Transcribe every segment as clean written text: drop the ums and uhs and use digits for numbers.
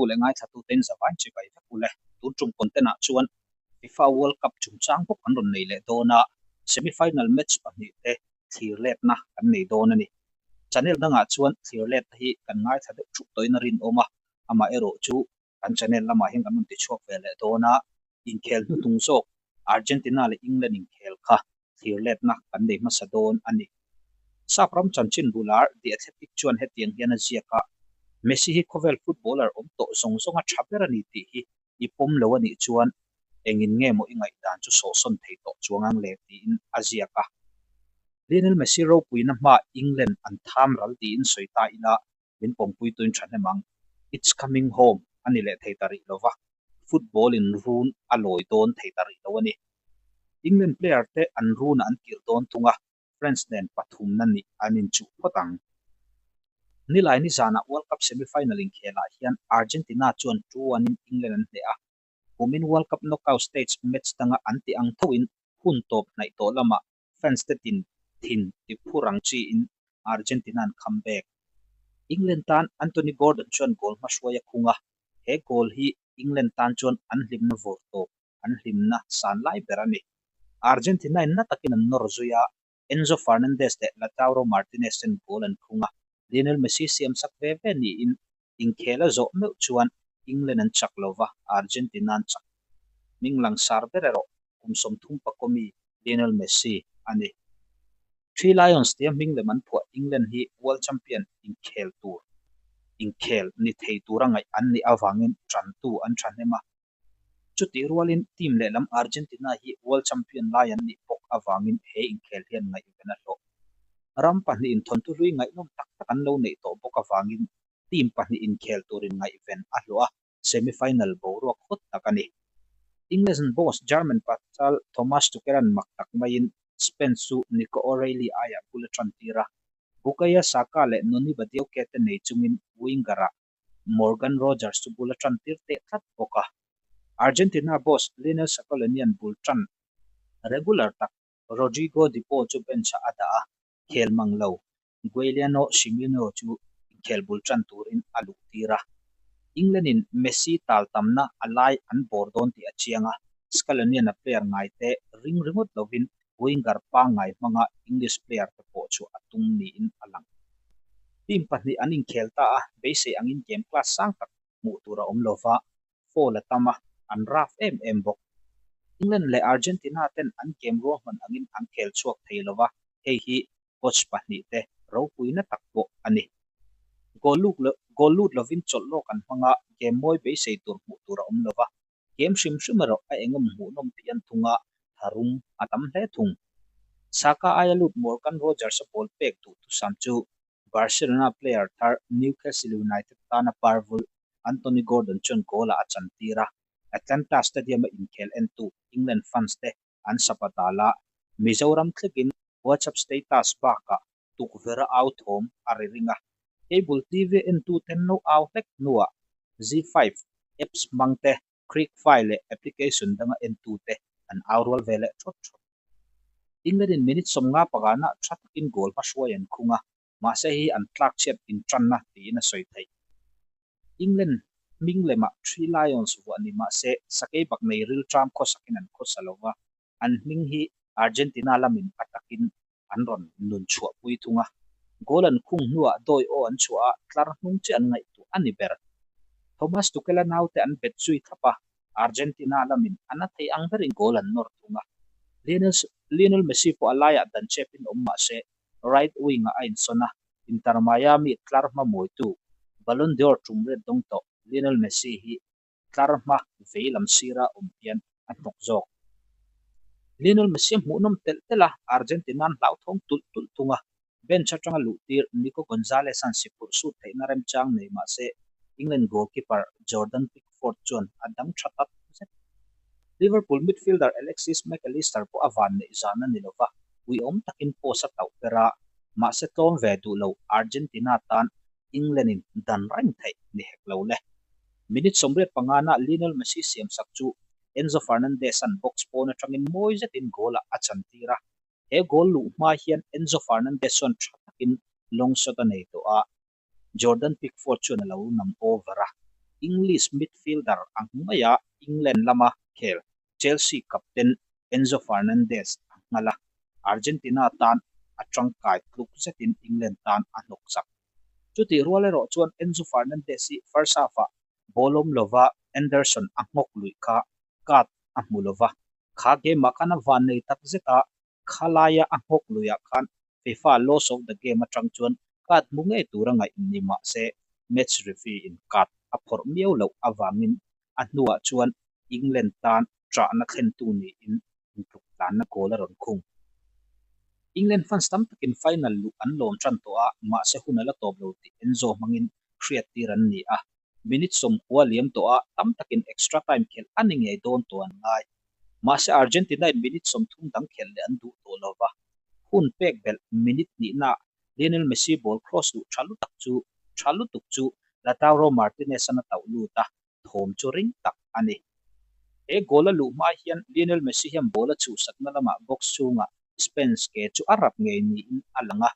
leh ngaithlatuten zavain chibai vek ule. Tun tum content ah chuan FIFA World Cup chungchang bawk kan rawn nei leh dawn a, semi-final match pahnihte thlir letna kan nei dawn a ni. Channel dangah chuan thlir letna hi kan ngaithla deuh thup tawhin a rinawm a, amaherawhchu kan channel lamah hian kan rawn ti chhuak ve leh dawn a, inkhel hnuhnung zawk Argentina leh England inkhel kha thlir letna kan nei hmasa dawn a ni. Sap ram chanchin bular The Athletic chuan hetiang hian a ziak a, Messi hi khawvel footballer awm tawh zawng zawnga tha ber a ni tih hi i pawm lo a nih chuan engin nge maw i ngaihdan chu sawhsawn thei tawh chuang ang le tiin a ziak a. Lionel Messi ropuina hmaa England an tham ral tiin sawi ta ila min pawmpuituin thahnem ang. It's coming home a ni leh thei ta rih lo va, football in run a lawi dawn thei ta rih lo a ni. England player te an run ah an kir dawn thung a, France nen pathumna nih an inchuh phawt ang. Nilai nizanah World Cup semi-final inkhelah hian Argentina chuan 2-1 in England an hneh a, kumin World Cup knockout stage match danga an tih ang thoin hun tawp hnaih tawh lamah fans te tin thin ti phur ang chiin Argentina an comeback. England tan Anthony Gordon chuan goal hmahruai a khung a, he goal hi England tan chuan an hlimna vawr tawp, an hlimna san lai ber a ni. Argentina in na takin an nawr zui a, Enzo Fernandez leh Lautaro Martinez ten goal an khung a, Lionel Messi siam sak ve ve niin inkhel a zawh meuh chuan England an chak lo va, Argentina an chak. Hming langsar ber erawh kum 30 pakawmi Lionel Messi a ni. Three Lions tia hming lem an phuah England hi World Champion inkhel tur inkhel ni thei tura ngaih an nih avangin tantu an thahnem a. Chutih rualin team lehlam Argentina hi World Champion lai an nih bawk avangin he inkhel hian ngaihven a hlawh. Ram pahnihin thawnthu hlui ngaihnawm tak tak an lo neih tawh bawk avangin team pahnih inkhel turin ngaihven a hlawh a, semi-final boruak hawt tak a ni. England boss German pasal Thomas Tuchel-a'n mak tak maiin Spain chu Nico O'Reilly aiah bul a tan tir a, Bukayo Saka leh Noni Madueke te nei chungin winger-ah Morgan Rogers chu bul a tan tir teh tlat bawk a. Argentina boss Lionel Scaloni-a'n bul tan regular tak Rodrigo De Paul chu bench-ah a dah a, khel mang lo Guiliano Simeone chu inkhel bul tan turin a luh tir a. England-in Messi tal tamna a lai an bawr dawn tih a chiang a, Scaloni-a'n a player ngaite ring ringawt lovin winger pangngai hmanga English player te pawh chu a tum niin a lang. Team pahnih an inkhel ta a, beisei angin game class sang tak hmuh tur a awm lova, foul a tam a, an rough em em bawk. England leh Argentina ten an game ruahman angin an khel chhuak thei lova, hei hi coach pahnih te ropuina tak pawh a ni. Goal lut goal lut lovin chawlh lawk an hmang a, game mawi beisei tur hmuh tur a awm lova, game hrim hrim erawh a engemaw hmuhnawm phian thung a, tharum a tam hle thung. Saka aia lut Morgan Rogers-a ball pek duh thusam chu Barcelona player thar Newcastle United tana parvul Anthony Gordon chuan goal-ah a chantir a, Atlanta Stadium-a inkhel entu England fans te an sapa dal a, Mizoram thlengin WhatsApp status bakah tukverh a au thawm a ri ring a. Cable TV entuten lo au hlek hnuah Zee 5 apps hmang te, Cricfy leh application danga entute an au rual ve leh thawt thawt. England-in minute 55 ah tha takin goal hmahruai an khung a, mahse hei hi an tlakchhiat intanna tiin a sawi theih. England hming lemah Three Lions vuah ni mahse Sakeibak nei rilṭam khawsakin an khawsa lo va, an hming hi Argentina lamin a takin an rawn nun chhuahpui thung a. Goal an khung hnuah dawi aw an chhuah a, tlar hnung chiah an ngaihtuah a ni ber. Thomas Tuchel-a naute an bet zui thlap a, Argentina lamin a na thei ang berin goal an nawr thung a. Lionel Messi pawh a laiah dan chepin awm mah se, right wing-ah a insawn a, Inter Miami tlar hma mawitu Ballon d'Or tum riat dawng tawh Lionel Messi hi tlar hma vei lam sira awm hian a hnawk zawk. Lionel Messi a hmuhnawm telh telh a, Argentina an hlauthawng tulh tulh thung a, bench atanga luhtir Nico Gonzalez-a'n siphurh sut theihna remchang nei mah se England goalkeeper Jordan Pickford chuan a dang tha tak zet. Liverpool midfielder Alexis Mac Allister pawh a van neih zan a ni lo va, uiawm takin post a tauh ber a, mahse tlawm ve duh lo Argentina tan England-in dan reng theih ni hek lo le. Minute 85-ah Lionel Messi siamsak chu Enzo Fernandez-a'n box pawn atangin mawi zetin goal-ah a chantir a. He goal luh hma hian Enzo Fernandez chuan tha takin long shot a nei tawh a, Jordan Pickford chuan a lo nam over a. English midfielder ang maia England lama khel Chelsea captain Enzo Fernandez a nghal a, Argentina tan a tangkai tluk zetin England tan a hnawk chak. Chutih rual erawh chuan Enzo Fernandez hi first half-ah ball awm lova Anderson a nghawk luih kha card a hmu lova, kha game-ah khan a van nei tak zet a, khalaia a nghawk luihah khan FIFA Laws of the Game atang chuan card hmu ngei tura ngaih ni mah se match referee in card a phawrh miau loh avangin a hnuah chuan England tan ṭahna thlentu niin intluk tlanna goal a rawn khung. England fans tam takin final luh an lawm ṭan tawh a, mahse hun a la tawp lo tih Enzo hmangin hriattir an ni a. Minute 90 liam tawh a, tam takin extra time khelh a ni ngei dawn tawh an ngai. Mahse Argentina in minute 30 dang khelh leh an duh tawh lo va. Hun pek belh minute hnihna Lionel Messi ball cross luh tha lutak chu tha lutuk chu Lautaro Martinez an a tauh lut a, thawm chu ring tak a ni. He goal a luh hma hian Lionel Messi hian ball a chhuhsakna lamah box chhungah Spence ke chu a rap ngei niin a lang a,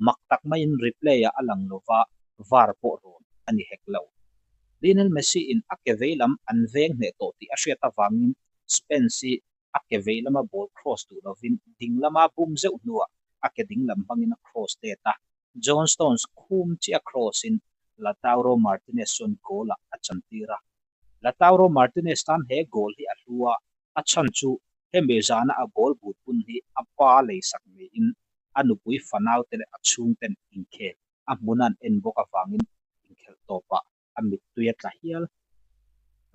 mak tak maiin replay ah a lang lova VAR pawh rawn a ni hek lo. Lionel Messi in a ke vei lam an veng hneh tawh tih a hriat avangin Spence hi a ke vei lama ball cross duh lovin ding lama bum zeuh hnuah a ke ding lam hmangin a cross let a, John Stones khum chiah cross in Lautaro Martinez chuan goal ah a chantir a. Lautaro Martinez tan he goal hi a hlu a, a chhan chu hemi zana a ball but hun hi a pa leisak niin a nupui fanau te leh a chhungten inkhel a hmun an en bawk avangin inkhelh tawpah a mittui a tla hial.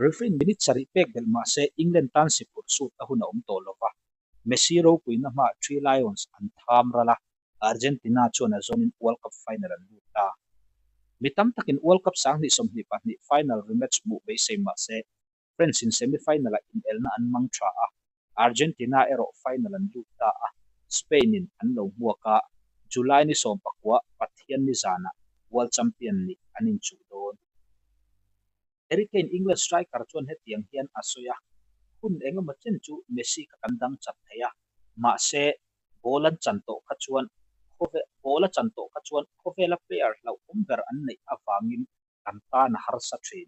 Referee minute sarih pek belh mah se England tan si phurh sut a hun a awm tawh lo va, Messi ropuina hmaah Three Lions an tham ral a, Argentina chuan a zawnin World Cup final an lut ta. Mi tam takin World Cup 2022 final rematch hmuh beisei mah se France in semi-final ah inelna an mang tha a, Argentina erawh final an lut ta a, Spain in an lo hmuak a, July ni 19 Pathian ni zanah World Champion nih an inchuh dawn. Harry Kane England striker chuan hetiang hian a sawi a, Hun engemaw chen chu Messi kha kan dang chat thei a, mahse ball an chan tawh kha chuan ball a chan tawh kha chuan khawvela player hlauhawm ber an neih avangin kan tan a harsa thin.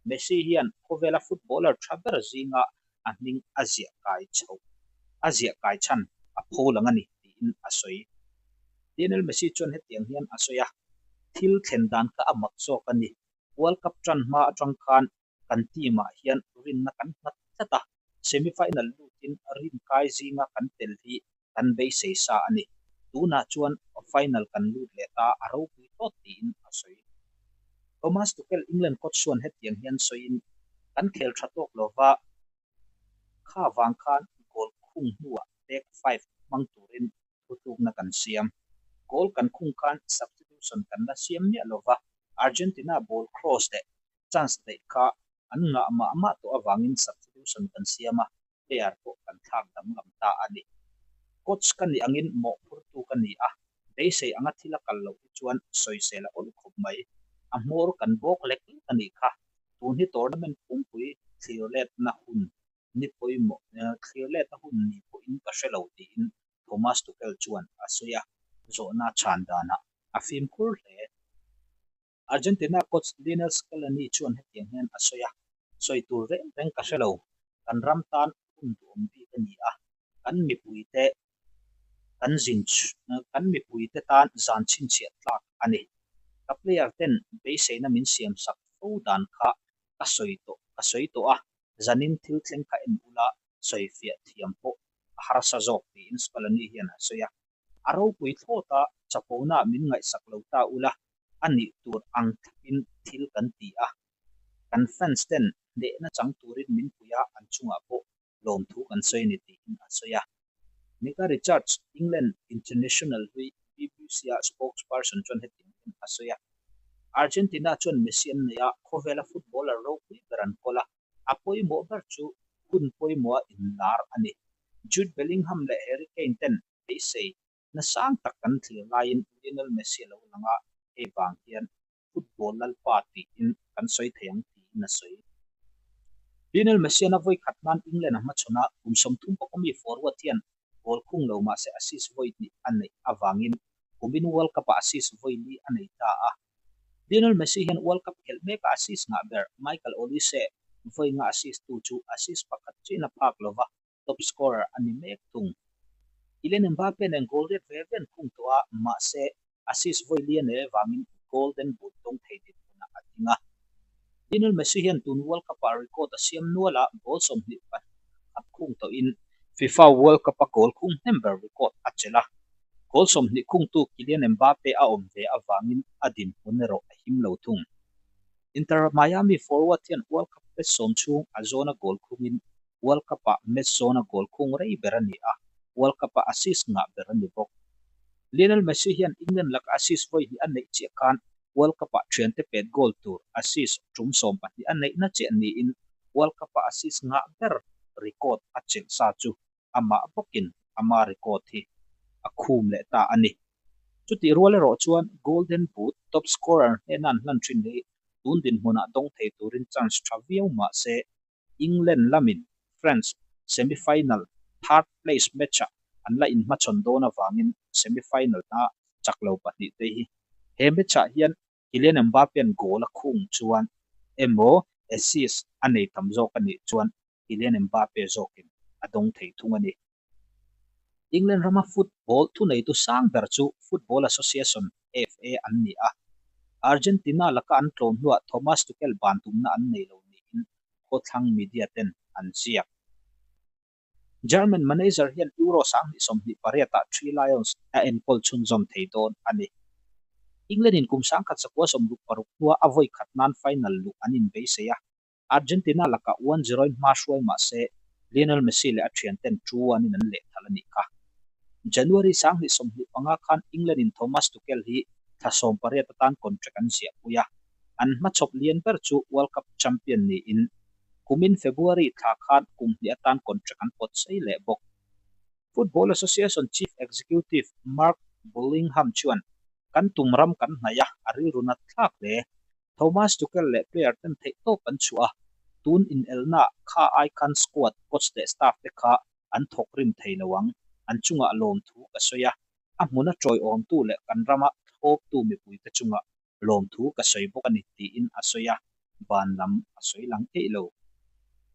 Messi hian khawvela footballer tha ber zinga a hming a ziah kai chho a ziah kai chhan a pho lang a ni tiin a sawi. Lionel Messi chuan hetiang hian a sawi a, Thil thlen dan kha a mak zawk a ni. World Cup tan hma atang khan kan team ah hian rinna kan nghat tlat a, semi-final lutin rin kai zinga kan tel hi kan beisei sa a ni. Tunah chuan final kan lut leh ta a ropui tawt tiin a sawi. Thomas Tuchel England coach chuan hetiang hian sawiin, Kan khel tha tawk lova, kha vang khan goal khung hnuah back five hmang turin thutlukna kan siam. Goal kan khung khan substitution kan la siam miah lova, Argentina ball cross leh chance neih kha an ngah mah mah tawh avangin substitution kan siam a, player pawh kan thlak danglam ta a ni. Coach ka nih angin mawhphurtu ka ni a, beisei anga thil a kal loh hi chuan sawisel a awl khawp mai. A hmawr kan bawk lek lek a nih kha. Tun hi tournament pumpui thlir letna hun ni pawimawh thlir letna hun ni pawhin ka hre lo tiin Thomas Tuchel chuan a sawi a, zawhna chhan danah a fimkhur hle. Argentina coach Lionel Scaloni chuan hetiang hian a sawi a, Sawi tur reng reng ka hre lo, kan ram tan hun duhawm bik a ni a, kan mipuite kan zin kan mipuite tan zan chhinchhiah tlak a ni. Ka player ten beiseina min siam sak fo dan kha ka sawi tawh ka sawi tawh a, zanin thil thleng kha en ula sawi fiah thiam pawh a harsa zawk tiin Scaloni hian a sawi a. A ropui thlawt a, chapona min ngaihsak lo ta ula, a nih tur ang thlapin thil kan ti a. Kan fans ten hnehna chang turin min pui a, an chungah pawh lawmthu kan sawi a ni tiin a sawi a. Micah Richards, England international hlui BBC-a spokesperson chuan hetiang hian a sawi a, Argentina chuan Messi an nei a, khawvela footballer ropui ber an kawl a, a pawimawh ber chu hun pawimawha inlar a ni. Jude Bellingham leh Harry Kane ten beisei na sang tak kan thlir laiin Lionel Messi a lo lang a, hei vang hian football lalpa tiin kan sawi thei ang tiin a sawi. Lionel Messi an a vawi khat nan England a hmachhawn a, kum 30 mi forward hian goal khung lo mah se assist vawi hnih a neih avangin kumin World Cup ah assist vawi li a nei ta a. Lionel Messi hian World Cup khelh meka assist ngah ber Michael Olise vawi nga assist tu chu assist pakhat chiin a phak lova, top scorer a ni mek thung. Kylian Mbappe nen goal riat ve ve an khung tawh a, mahse assist vawi lian e vangin Golden Boot dawng thei dinhmunah a ding a. Lionel Messi hian tun World Cup-ah record a siam nual a, goal 21 khung tawhin FIFA World Cup-a goal khung hnem ber record a chelh a. Goal 20 khungtu Kylian Mbappe a awm ve avangin a dinhmun erawh a him lo thung. Inter Miami forward hian World Cup match sawm chhung a zawna goal khungin World Cup-ah match zawna goal khung rei ber a ni a, World Cup-a assist ngah ber a ni bawk. Lionel Messi hian England laka assist vawi hnih a neih chiah khan World Cup-ah thiante pet goal tur assist tum 12 a neihna chiah niin World Cup-a assist ngah ber record a chelh sa chu amah bawkin ama record hi a khum leh ta a ni. Chutih rual erawh chuan Golden Boot top scorer hnena an hlan thin hi tun dinhmunah dawng thei turin chance tha viau mah se England lamin France semi-final third place match-ah an la inhmachhawn dawn avangin semi-final a chak lo pahnih te hi he match-ah hian Kylian Mbappe-a'n goal a khung chuan emaw assist a nei tam zawk a nih chuan Kylian Mbappe zawkin a dawng thei thung a ni. England rama football thuneitu sang ber chu Football Association, FA, an ni a. Argentina laka an tlawm hnuah Thomas Tuchel ban tumna an nei lo niin khawthlang media ten an ziak. German manager hian Euro 2028 ah Three Lions a enkawl chhunzawm thei dawn a ni. England in kum 1966 hnua a vawi khat nan final luh an inbeisei a. Argentina lakah 1-0 in hma hruai mah se Lionel Messi leh a thianten 2-1 in an lehthal a nih kha. January 2025 khan England in Thomas Tuchel hi thla 18 atan contract an ziahpui a, an hmachhawp lian ber chu World Cup champion niin kumin February thla khan kum hnih atan contract an pawt sei leh bawk. Football Association Chief Executive Mark Bullingham chuan, Kan tum ram kan hnaih a, a rilru nat thlak hle. Thomas Tuchel leh player ten theih tawp an chhuah a, tun inelna kha ai khan squad, coach leh staff te kha an thawk rim thei lo ang, an chungah lawmthu ka sawi a, a hmuna tawiawmtu leh kan rama thlawptu mipuite chungah lawmthu ka sawi bawk a ni tiin a sawi a, ban lam a sawi lang eih lo.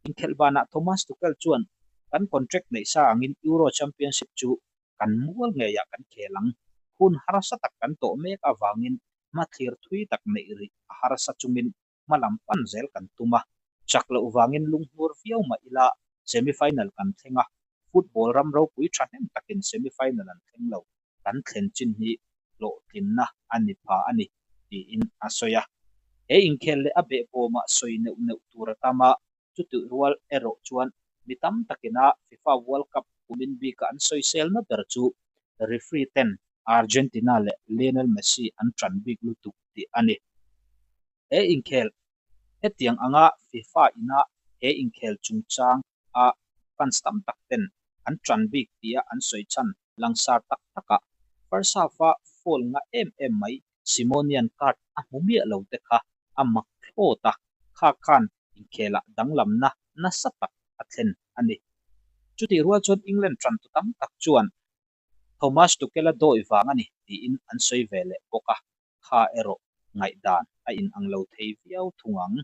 Inkhelh banah Thomas Tuchel chuan, Kan contract neih sa angin Euro Championship chu kan mual ngeiah kan khel ang. Hun harsa tak kan tawh mek avangin hmathlir thui tak neih rih a harsa chungin hma lam pan zel kan tum a. Chak loh vangin lunghnur viau mah ila semi-final kan thleng a, football ram ropui thahnem takin semi-final an thleng lo, kan thlen chin hi hlawhtlinna a ni pha a ni, tiin a sawi a. He inkhel leh a behbawmah sawi neuh neuh tur a tam a, chutih rual erawh chuan mi tam takina FIFA World Cup kumin bika an sawiselna ber chu referee ten Argentina leh Lionel Messi an tan bik lutuk tih a ni. He inkhel hetiang anga FIFA ina he inkhel chungchang a fans tam tak ten an tan bik tia an sawi chhan langsar tak takah first half-a foul nga em em mai Simonian card a hmu miah lo te kha a mak thlawt a, kha khan inkhelah danglamna nasa tak a thlen a ni. Chutih rual chuan England tantu tam tak chuan Thomas Tuchel-a dawi vang a ni tiin an sawi ve leh bawk a, kha erawh ngaihdan a inang lo thei viau thung ang.